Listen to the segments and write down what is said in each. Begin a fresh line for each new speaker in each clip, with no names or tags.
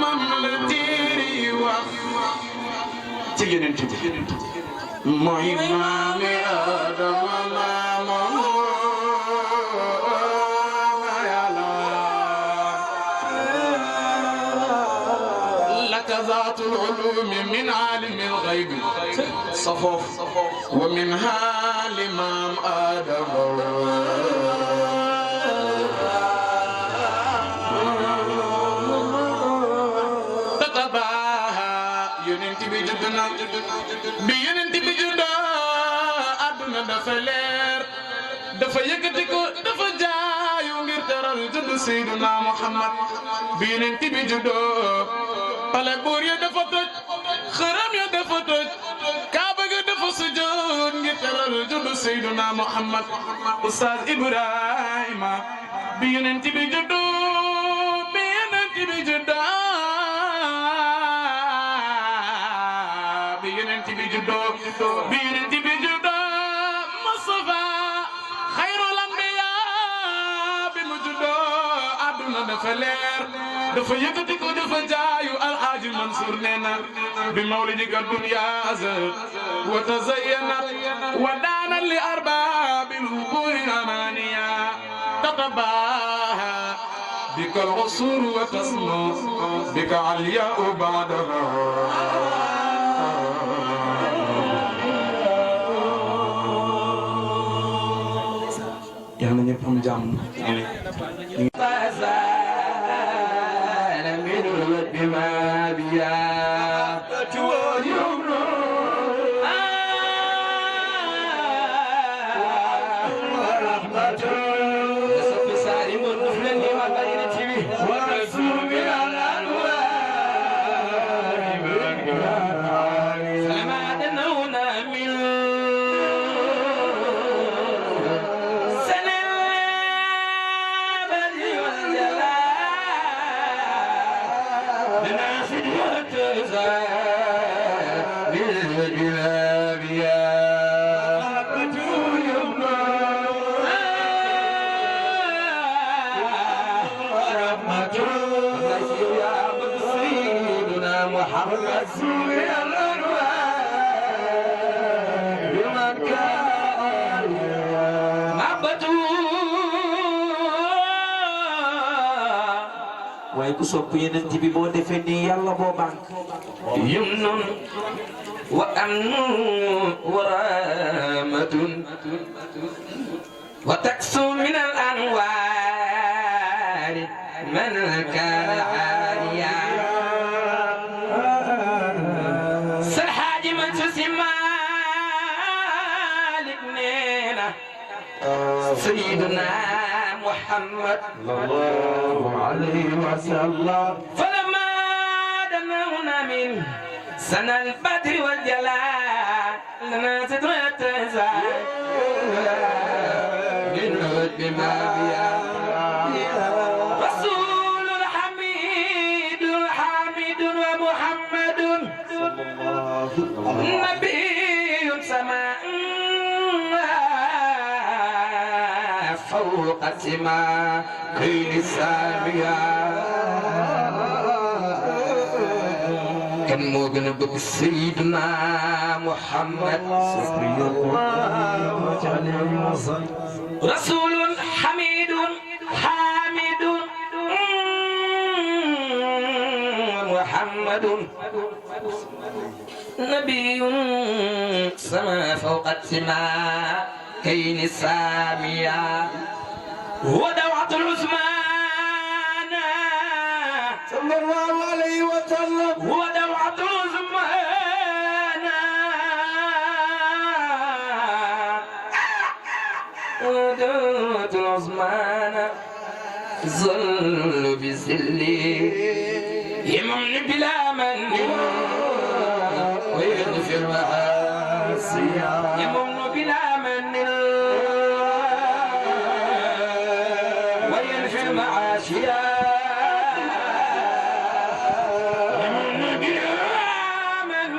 maamam la téere yi wax ci Yonent bi mooy maami Adama maamam ذات العلوم من عالم الغيب صفوف ومنها الإمام آدم تتباها يننتي بجدنا بيننتي بجدا أدنى دفلير دفا يكتكو دفا جايو غير ترى جد سيدنا محمد بيننتي بجدا pale buur ya dafa toj xaram ya dafa toj kaaba ga dafa sujjoon ngir teral juddu Seydina Muhammad Oustaz Ibrahima bi Yonent bi juddu bi Yonent bi juddu bi Yonent bi juddu bi Yonent bi juddu Mustafa xayrul anbiya bi mu juddu aduna dafa leer dafa yëkkati ko dafa jaayu Alxaaji Mansuur neena bi mawlidika dunya azat wa tazayyanat wa daana li arbaabil huburi amaniya tatabaha bika al-usur wa tasmu bika al-ya'u ba'daha yàlla ñëpp am jàmm بما بيا واليمن ورحمة نسب سالم النفل وغير تبي ورسول من الأنوار سلما دنونا من waaye ku sopp Yonent bi boo defee nii yàlla boo bank yumnun wa amnun wa rahmatun wa taksu min al anwaar man kaana aaliya sal Haaji Mansuur Si Maalik neena sayyiduna محمد صلى الله عليه وسلم فلما دنونا من سنة البدر والجلال لنا سترة زاد من بما بيا رسول حميد حامد ومحمد نبي سماء فوق السماء كين السامية كان موجن بسيدنا محمد رسول حميد حامد محمد نبي سما فوق السماء كين السامية ودوعة العثمان صلى الله عليه وسلم ودوعة العثمان ودوعة العثمان ظل بسلي يمن بلا من ويغفر معاصيا يمن بلا من ويغفر معاصيا يمن بلا من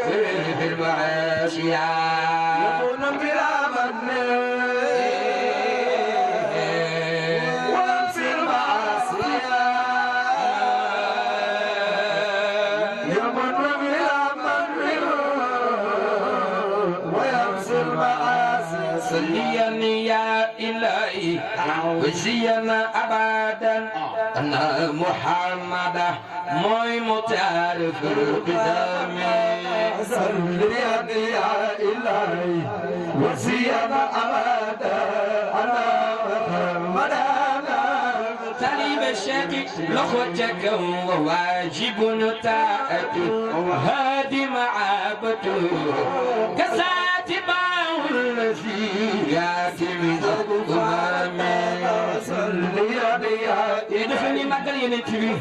ويغفر معاصيا يمن بلا من ويغفر معاصيا
يمن بلا من ويمسي المآسي صليا يا إلهي وزينا أبدا أن محمدا موي متعرف بدمي صليا يا إلهي وزينا أبدا أن محمدا طالب الشيخ لخوتك وواجب طاعته هادي معابته كساتبه الذي ياتي من الامم صلي عليه ادخلني مكان ينتبه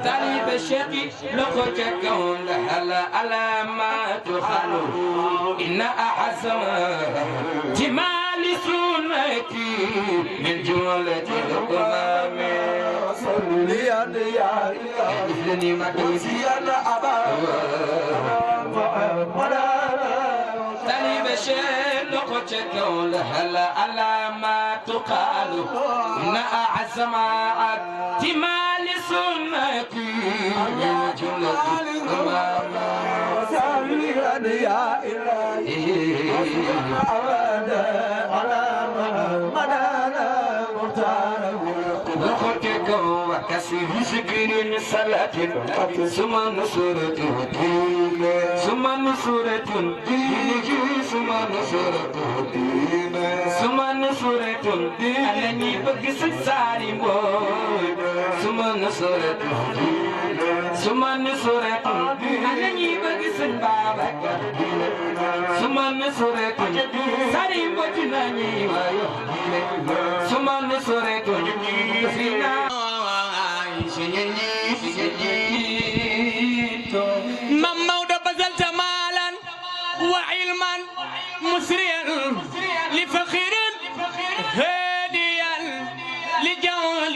طالب الشيخ لخوتك هلا علامات خلو ان احسن جمال سنتي من جملة الأمم صلي عليه يا إلهي وزينا أبا طالب الشيخ لقتك هلا على ما تقال إن أعظم جمال سنتي من جملة الأمم صلي عليه يا إلهي أبدا على مدانا مختار وخطك وكسر ذكر صلاة ثم نصرة الدين ثم نصرة الدين ثم نصرة الدين ثم نصرة الدين أنني بقصد ساري موت ثم نصرة الدين ثم نصرة الدين أنني بقصد بابك ثم نصرة ساري موت ناني ثم نصرة فينا
ممودا بذل جمالا وعلما مسريا لفخر هاديا لجول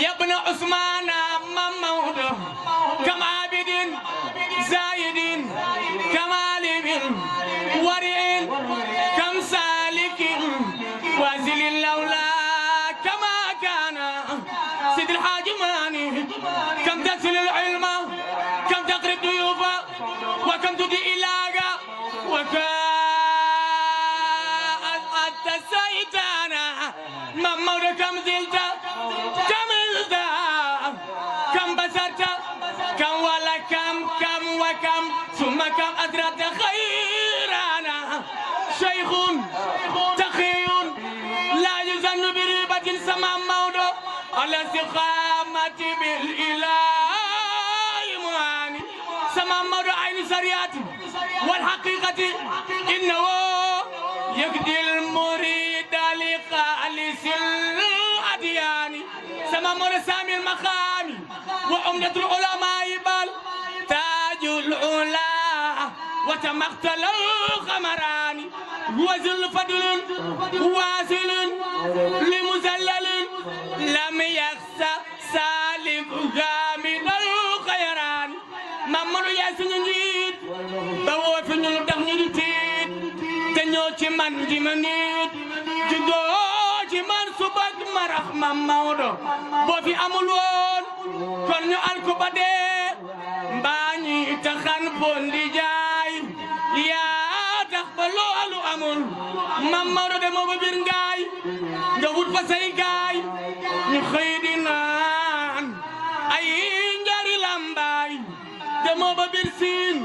يا ابن عثمان ممودا كم عابد زايد كم عالم ورع كم سالك وازل اللولا كما كان سيد الحاج ماني كم تسل العلم كم تقرب ضيوفا وكم تدي إلاغا وكأنت سيطانا ممودا كم زلت كم زلت كم بسرت كم ولا كم وكم ثم كم أدرت خيرانا شيخ تقي لا يزن بريبة سما موضع على استقامة بالإله معاني سما موضع عين سريات والحقيقة إنه يقضي المريد لخالص الأديان سما موضع سامي المقام وعمدة العلماء بل تاج العلا وتمقتل الخمران وزل فضل واصل لمزلل لم يخسى سالك غامد الخيران مامو يا سñu njiit ba woo fi ñu tax ñu di tiit te ñoo ci man di ma nit juddoo ci man subak marax mam Maodo boo fi amul woon kon ñu al ko ba dee mbaa ñi taxan bon di jaay yaa tax ba loolu amul mam Maodo de moo ba bir ngaay nga wut fa say gaay ñu xëy di naan ay njari lambaay de moo ba bir siin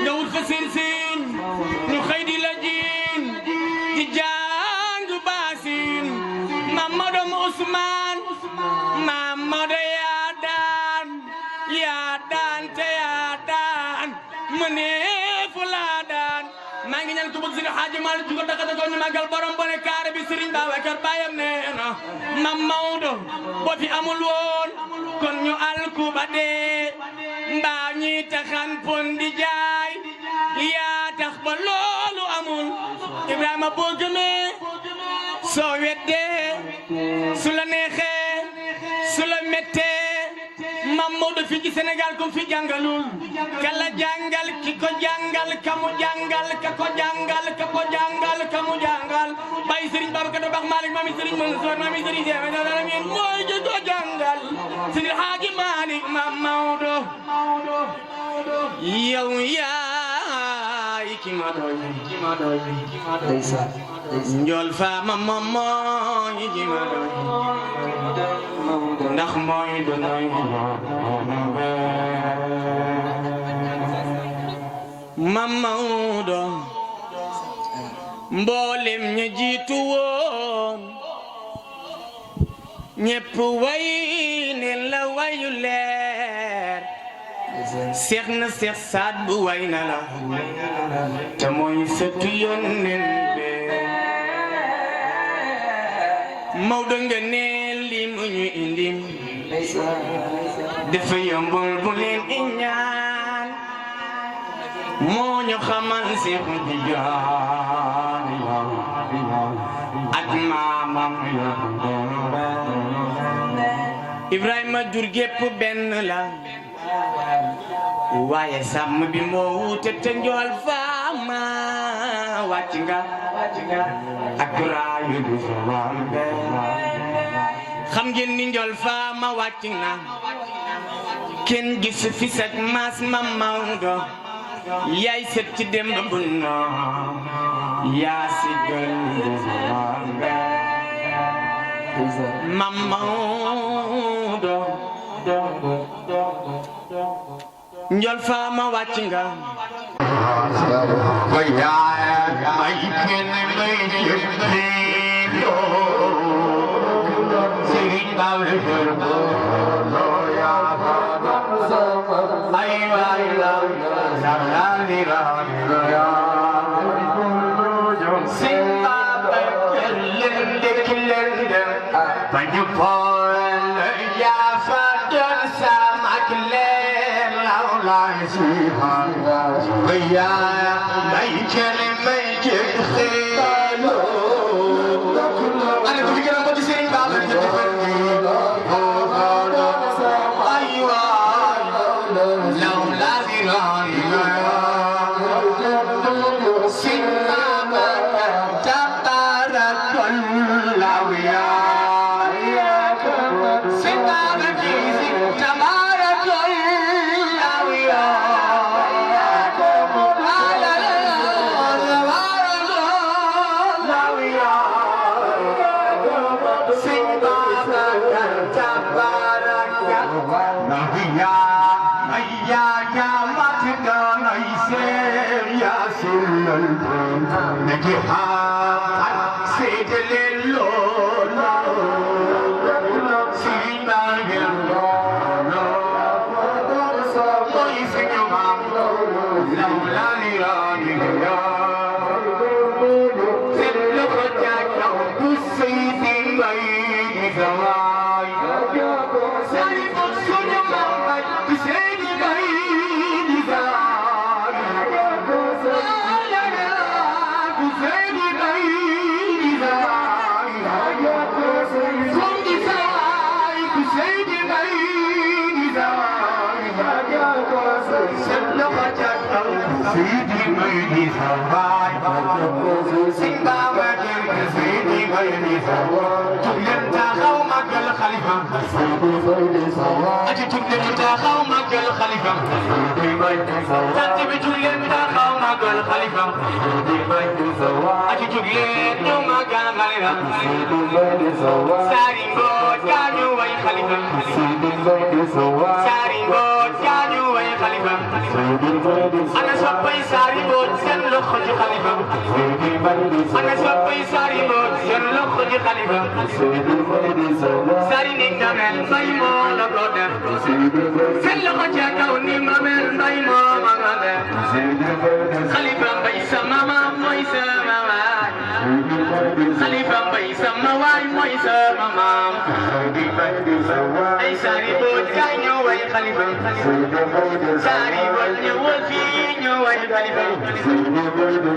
nga wut fa siin ñu xëy di la jiin di jàng baasin mam Maodo mu Usmaan mam Maodo yaa daan te yaa daan mu neefu laa daan maa ngi ñaan ku bëgg Seydi Hadji Malick ju ko dakata ko ñu màggal borom bone kaare bi Serigne Babacar Bayam nee na mam Maodo boo fi amul woon kon ñu alku ba dee mbaa ñi taxan pon di jaay yaa tax ba loolu amul Ibrahima boo gëmee soo weddee su la neexee su la mettee Mamadou
Maodo fii ci Sénégal ku fi jàngalul kala jàngal ki ko jàngal ka mu jàngal ka ko jàngal ka ko jàngal ka mu jàngal Baye Serigne Babacar Dabakh Malick mami Serigne Mansour mami Serigne Cheikh Alamin mooy ki ko jàngal Serigne Hadji Malick Mam Maodo yow yaay ki ma doy Njool Faama moom mooy ki ma doy ndax mooy donoy Mam Maodo mboolem ñi jiitu woon ñépp way ne la wayu leer seex na seex saat bu way na la te mooy sëtu yónneen be Maodo nga ne li mu ñu indi dafa yombul bu leen iñaan moo ñu xamal Seex Tijaan ak maamam Ibrahima jur gépp benn la waaye sàmm bi moo wuute te Njool Faama wàcc nga ak raayu du sawal xam ngeen ni Njool Faama wàcc na kenn gis fi sak maas Mam Maodo yaay set ci Demba Bunna yaa si gën Mam Maodo Njool Faama wàcc nga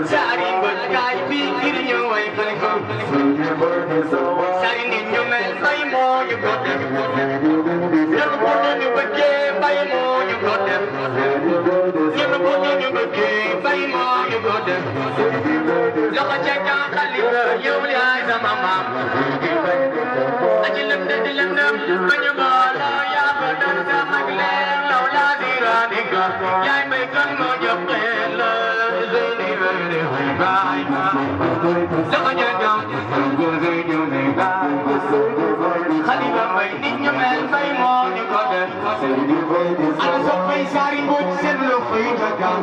Sari may moo ñu ko def loxo ca kaw xalifa yow yaay sama maam aji lëndëm di lëndëm ba ñu booloo yaa ko doon sama ak leer law laa di raadika yaay may kan moo jox xel la zeyni wéri way baay loxo ca kaw xalifa may nit ñu mel may moo ñu ko def ana soppay saari mbooj seen loxo yi ca kaw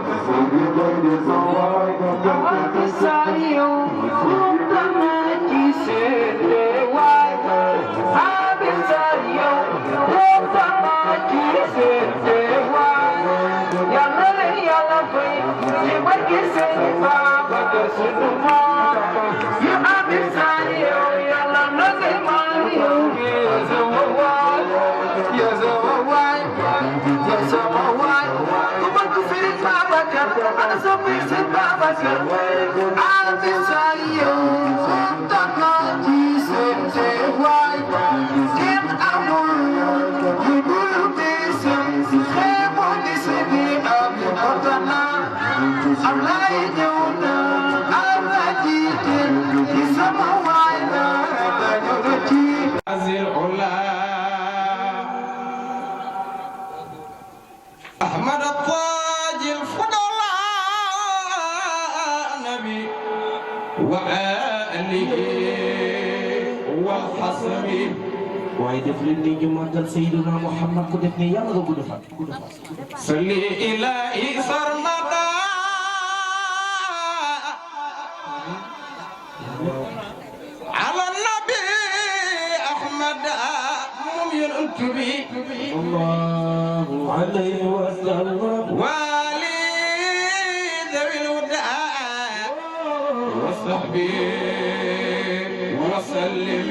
أحمد الطاج الفضلاء نبي وآله والحسب
waaye def leen ni ñu màggal Seydina Muhammad ko def ne yàlla nga gudd fan
صلي إلهي سرمدا على النبي أحمد مؤمن تبي
الله عليه وسلم
والي ذوي الوداع وصحبه وسلم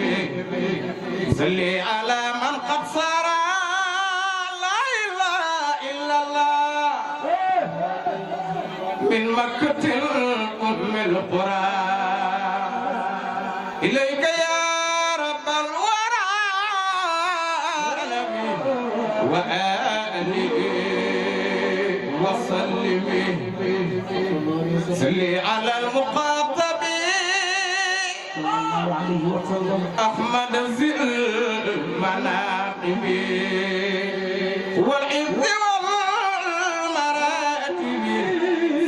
صلي على من قد صار لا إله إلا الله من مكة أم القرى إليك يا رب الورى نبي وآله وسلم صلي على المخاطب
عليه وسلم
أحمد ذي المناقب والعز والمراتب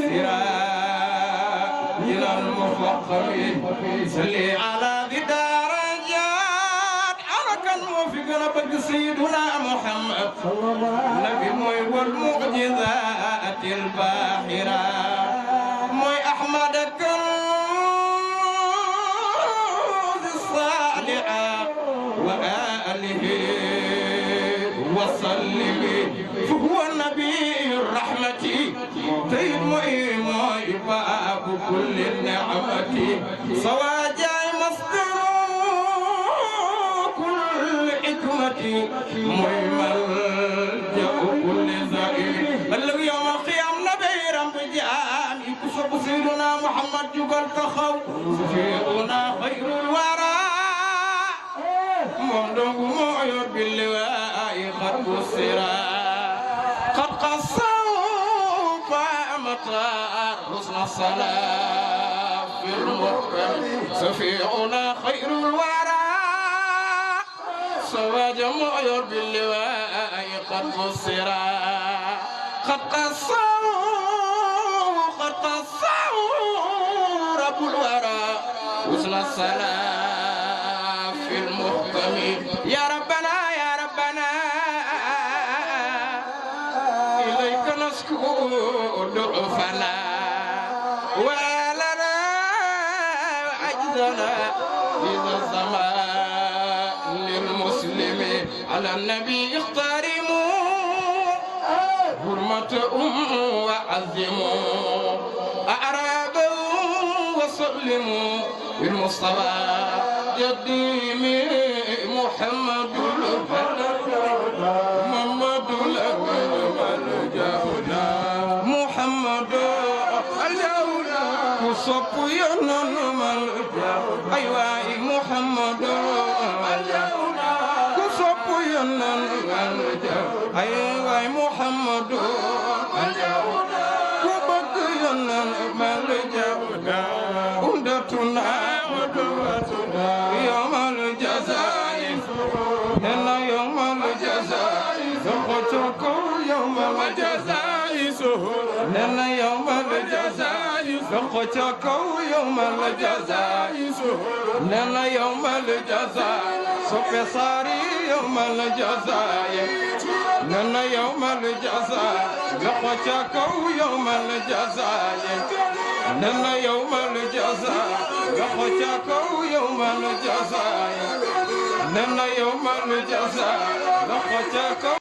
سراج المفخم صلي على ذي درجات حركا موفقا بك سيدنا محمد نبي موي والمعجزات الباحرة موي أحمد وآله وسلم فهو النبي الرحمة تيم باب كل النعمة سواجع مصدر كل حكمة مهم الجأ كل زائر بلغ يوم القيام نبي رب جاني كسب سيدنا محمد جبل تخو سفيرنا خير الورى ممدوغ مؤيد باللواء قد بصرا قد قصوا فأمطار حسن الصلاة في المحكم سفيعنا خير الورى سواج مؤيد باللواء قد بصرا قد قصوا رب الورى حسن الصلاة في المحكم يا ربنا يا ربنا إليك نشكو ضعفنا ولنا عجزنا إذا الزمان للمسلم على النبي اختارموا حرمة وعزموا أعرابا وسلموا بالمصطفى يديم محمد محمد محمد الجونا وصف ينن ملجا أيوة محمد الجونا وصف ينن ملجا أيوة محمد الجونا وبك ينن nena yawmal jazaa loxo ca kaw yawmal jazaa suhur nena yawmal jazaa loxo ca kaw yawmal jazaa suhur nena yawmal jazaa soppe saari yawmal jazaa nena yawmal jazaa loxo ca kaw yawmal jazaa nena yawmal jazaa loxo ca kaw yawmal jazaa nena yawmal jazaa loxo ca kaw